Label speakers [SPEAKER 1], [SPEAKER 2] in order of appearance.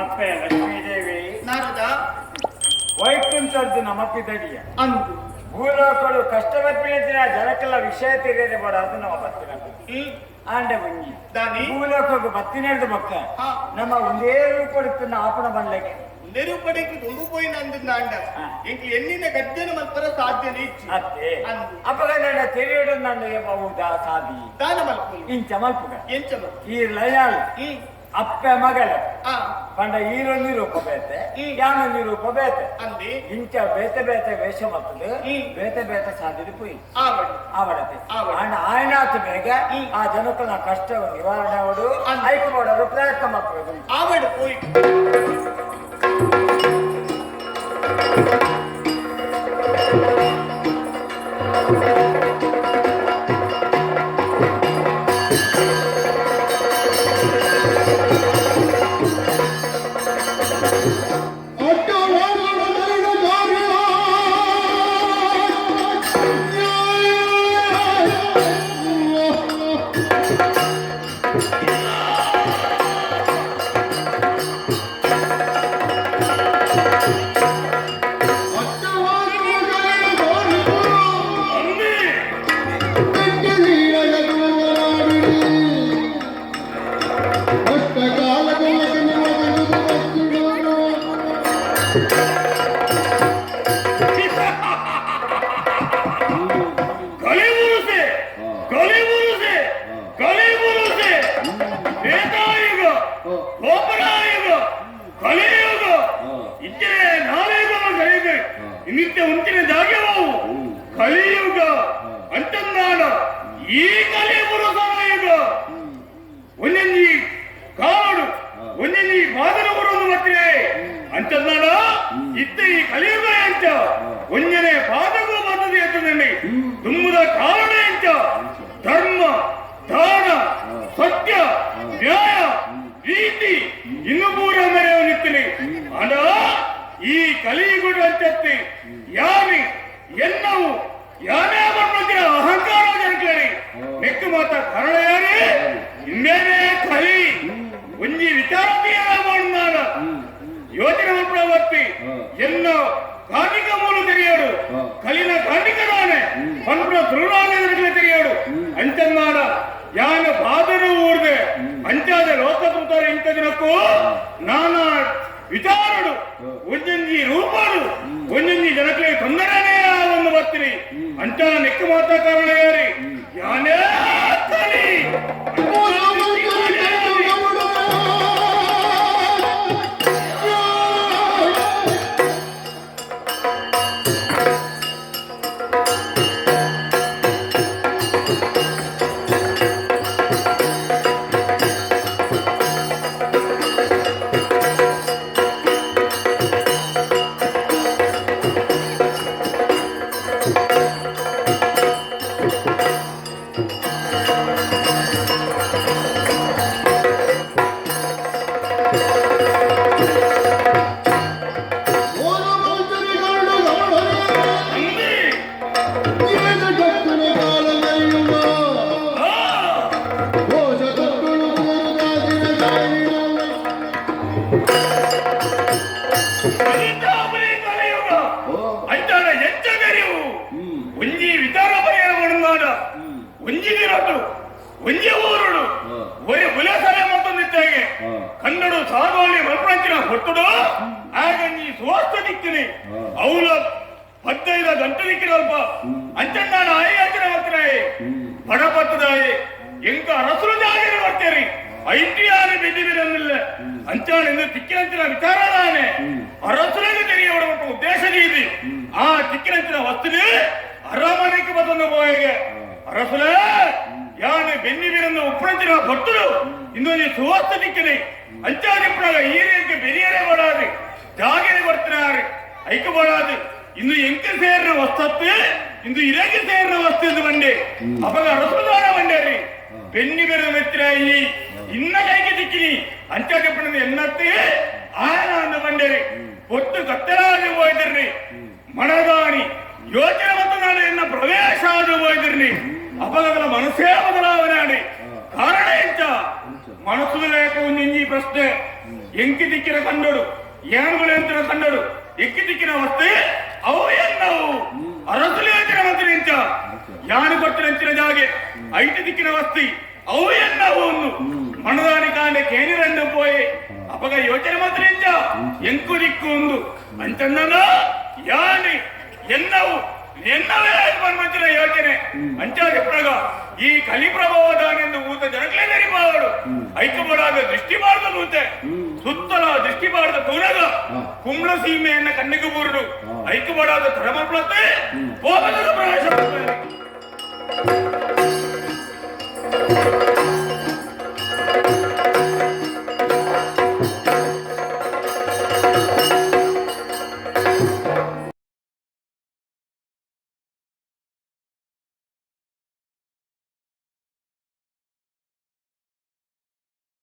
[SPEAKER 1] ಅಪ್ಪೆ ಲಕ್ಷ್ಮೀದೇವಿ.
[SPEAKER 2] ನಾರದ.
[SPEAKER 1] ವೈಕುಂಠದ್ದು ನಮ್ಮ ಪಿದಡಿಯ.
[SPEAKER 2] ಅಂದು.
[SPEAKER 1] ಭೂಲೋಕಡು ಕಷ್ಟವರ್ಪಿನ ಜನಕ್ಕೆಲ್ಲ ವಿಷಯ ತಿಳಿಯದೆ ಬೇಡ, ಅದು ನಮ್ಮ ಬತ್ತಿನ. ಆಂಡ ಒಂಜಿ
[SPEAKER 2] ದಾನಿ?
[SPEAKER 1] ಭೂಲೋಕಕ್ಕೆ ಬತ್ತಿನೆಡ್ದು ಬೊಕ್ಕ ನಮ್ಮ ಒಂದೇ ರೂಪಡುತ್ತಿನ ಆಪಣ ಬನ್ಲೆಗೆ.
[SPEAKER 2] ನೆರುಪಡೆಗೆ ದುಂಬು ಪೋಯಿನ ಅಂದ. ಇಂಕ್ ಎನ್ನಿನ ಗದ್ದೆನ ಮಲ್ಪರ ಸಾಧ್ಯನೇ ಇಚ್ಚಿ.
[SPEAKER 1] ಅತ್ತೆ.
[SPEAKER 2] ಅಂದು.
[SPEAKER 1] ಅಪಗ ನನ್ನ ತೆರೆಯಡು ನನ್ನ ಬಹುದಾ ಸಾದಿ.
[SPEAKER 2] ದಾನ ಮಲ್ಪುನಿ.
[SPEAKER 1] ಇಂಚ ಮಲ್ಪುಗ.
[SPEAKER 2] ಎಂಚ ಮಲ್ಪು?
[SPEAKER 1] ಈ ಲಯಾಲ್ ಅಪ್ಪೆ ಮಗಳ ಪಂಡ ಈರೊಂದು ರೂಪ ಬೇತೆ, ಯಾನೊಂದು ರೂಪ ಬೇತೆ.
[SPEAKER 2] ಅಂದಿ.
[SPEAKER 1] ಇಂಚ ಬೇತೆ ಬೇತೆ ವೇಷ ಮತ್ತದು. ಬೇತೆ ಬೇತೆ ಸಾಧ್ಯತೆ ಪೋಯಿ.
[SPEAKER 2] ಆವಡಿ.
[SPEAKER 1] ಆವಡತೆ.
[SPEAKER 2] ಆವಡೆ.
[SPEAKER 1] ಆಂಡ ಆಯನಾತ್ ಬೇಗ ಆ ಜನಕ್ಕನ ಕಷ್ಟ ನಿವಾರಣೆ ಅವಡು.
[SPEAKER 2] ಅಂದ್.
[SPEAKER 1] ಐಕು ಮಾಡೋದು ಪ್ರಯತ್ನ ಮಾಡ್ಬೋದು.
[SPEAKER 2] ಆವಡ್ ಪೋಯಿ.
[SPEAKER 3] ಕಲಿಬುರುಸೆ, ಕಲಿಬುರುಸೆ, ಕಲಿಬುರುಸೆ. ತ್ರೇತಾಯುಗ, ದ್ವಾಪರಾಯುಗ, ಕಲಿಯುಗ, ಇದ್ದರೆ ನಾಳೆಯುಗ ಕಲಿಯುಗ. ನಿತ್ಯ ಉಂಟಿನ ಜಾಗ್ಯವಾವು ಕಲಿಯುಗ ಅಂತಂದಾಡ. ಈ ಕಲಿಪುರುಷಾಯುಗ ಒಂದೊಂದಿ ಕಾಡು ಒಂದೊಂದಿ ಬಾದನ ಬರೋದು ಮತ್ತೆ ಅಂತಂದಾಡ. ಇತ್ತ ಈ ಕಲಿಯುಗ ಎಂತ ಒಂಜನೆ ಪಾದಗೂ ಬರ್ತದೆ ಎತ್ತದಂడి ದುಮ್ಮದ ಕಾರಣ ಎಂತ? ಧರ್ಮ, ದಾನ, ಸತ್ಯ, ನ್ಯಾಯ, ನೀತಿ ಇನ್ನು ಪೂರ ಮೆರೆಯವನಿತ್ತಲಿ. ಆಂಡ ಈ ಕಲಿಯುಗ ಅಂತತ್ತಿ ಯಾನಿ ಎನ್ನವು ಯಾನೇ ಬಂದಿರ ಅಹಂಕಾರ ಜನಕ್ಲೇರಿ ನೆಕ್ಕು ಮಾತ ಕಾರಣ ಯಾರೇ ಇನ್ನೇನೇ ಕಲಿ. ಒಂಜಿ ವಿಚಾರ ಮಾಡಿದಾಗ ಯೋಚನೆ ಪ್ರವರ್ತಿ ಎನ್ನ ಕಾರ್ಮಿಕ ಮೂಲ ತೆರೆಯೋಡು, ಕಲಿನ ಕಾರ್ಮಿಕದಾನೆ ಪಂಪ್ರ ತುಳುನಾಡಿನ ತೆರೆಯೋಡು ಅಂಚನ್ನಾಡ. ಯಾನ ಬಾದರು ಊರ್ದೆ ಅಂಚಾದ ಲೋಕ ತುತಾರೆ. ಇಂಥ ದಿನಕ್ಕೂ ನಾನಾ ವಿಚಾರಡು ಒಂಜೊಂಜಿ ರೂಪಾಡು ಒಂಜೊಂಜಿ ಜನಕ್ಕೆ ತೊಂದರೆನೇ ಒಂದು ಬರ್ತೀನಿ ಅಂಚ ನೆಕ್ಕು ಮಾತ ಕಾರಣ ಯಾರಿ ಯಾನೇ ಕಲಿ. ಅಂದಿ. ಆ, ಕಲಿತಾಪುರಿ ಕಲಿಯುಗ ಅಂಚಾಡ ಎಂಚ ತೆರಿವು ಒಂಜಿ ವಿಚಾರ ಪರಿಹಾರ ಮಾಡುನ್ನಾಡ. ಒಂಜಿ ದಿನಟ್ಟು ಒಂಜಿ ಊರುಡು ಒರಿ ಬುಲೆಸರೆ ಮತ್ತೊಂದಿತ್ತಾಗೆ ಕನ್ನಡ ಸಾಗೋಲಿ ಮಲ್ಪಂಚಿನ ಹೊಟ್ಟುಡು ಆಗ ನೀ ಸುವಾಸ್ತ ದಿಕ್ಕಿನಿ ಅವಲ 15 ಗಂಟೆ ದಿಕ್ಕಿನಲ್ಪ ಅಂಚಂಡಾನ ಆಯಾಚನೆ ಮಾಡ್ತಿರಾಯಿ ಬಡಪತ್ತದಾಯಿ ಎಂಕ ಅರಸರು ಜಾಗಿರ ಬರ್ತೀರಿ ಐಟಿಆರ್ ಬಿದ್ದಿರಲಿಲ್ಲ ಅಂಚಾಣ ಇಂದು ತಿಕ್ಕಿನಂಚಿನ ವಿಚಾರದಾನೆ ಅರಸರಿಗೆ ತೆರೆಯ ಉದ್ದೇಶ ಇದು. ಆ ತಿಕ್ಕಿನಂಚಿನ ವಸ್ತುನಿ ಅರಮನೆಗೆ ಬಂದು ಪೋಯಗೆ ಅರಸುಲೇ ಯಾನೆ ಬೆನ್ನಿ ಬಿರಂದು ಉಪ್ಪಣಂಚಿನ ಭಟ್ಟರು ಇಂದು ಸುವಾಸ್ತ ದಿಕ್ಕಿನಿ ಅಂಚಾದಿಪ್ಪನಾಗ ಈರೇಂಗೆ ಬೆರಿಯರೇ ಬಡಾದು ಜಾಗೆರೆ ಬರ್ತಿನಾರು ಐಕ ಬಡಾದು ಇಂದು ಎಂಕ ಸೇರಿನ ವಸ್ತತ್ತು ಇಂದು ಇರಗೆ ಸೇರಿನ ವಸ್ತು ಎಂದು ಬಂಡೆ. ಅಪಗ ಅರಸುದಾರ ಬಂಡೇರಿ ಬೆನ್ನಿ ಬೆರ ಮೆತ್ತಿರಾಯಿ ಇನ್ನ ಕೈಗೆ ದಿಕ್ಕಿನಿ ಅಂಚಾದಿಪ್ಪಣದ ಎನ್ನತ್ತೆ ಆಯನ ಅಂದು ಬಂಡೇರಿ పొత్తు ಕತ್ತಲಾಗಿ ಹೋಯ್ತಿರ್ರಿ ಮಣದಾನಿ ಯೋಚನೆ ಮತ್ತು ನಾನು ಎನ್ನ ಪ್ರವೇಶ ಆದು ಹೋಯ್ತಿರ್ನಿ. ಅಪಗಗಳ ಮನಸ್ಸೇ ಬದಲಾವಣೆ ಆಡಿ. ಕಾರಣ ಎಂಚ? ಮನಸ್ಸು ಲೇಖ ಒಂಜಿ ಪ್ರಶ್ನೆ. ಎಂಕಿ ದಿಕ್ಕಿನ ಕಂಡೋಡು, ಏನುಗಳು ಕಂಡೋಡು, ಎಕ್ಕಿ ದಿಕ್ಕಿನ ವಸ್ತು ಅವು ಎನ್ನವು. ಅರಸುಲೇತಿನ ಮಂತ್ರಿ ಎಂಚ? ಯಾನು ಕೊಟ್ಟಿನ ಅಂಚಿನ ಜಾಗೆ, ಐತಿ ದಿಕ್ಕಿನ ವಸ್ತಿ ಅವು ಎನ್ನವು ಒಂದು. ಮಣದಾನಿ ಕಾಂಡೆ ಕೇನಿರಂದು ಪೋಯಿ. ಅಪಗ ಯೋಚನೆ ಮಾತ್ರ ಎಂಚ? ಎಂಕು ದಿಕ್ಕು ಒಂದು ಅಂಚಂದನ ಯಾನಿ ಎನ್ನವು ಎನ್ನವೇ ಮಂಚಿನ ಯೋಚನೆ. ಅಂಚಾದ ಪ್ರಗ ಈ ಕಲಿ ಪ್ರಭಾವದಾನೆಂದು ಊತ ಜನಗಳೇ ನೆರಿಪಾವಡು. ಐಕ್ಯಬಡಾದ ದೃಷ್ಟಿ ಬಾರದ ನೂತೆ ಸುತ್ತಲ ದೃಷ್ಟಿ ಬಾರದ ತೂನಗ ಕುಂಬ್ಳ ಸೀಮೆಯನ್ನ ಕಣ್ಣಿಗೆ ಬೂರುಡು. ಐಕ್ಯಬಡಾದ ತರಮಪ್ಲತೆ ಪೋಗದ.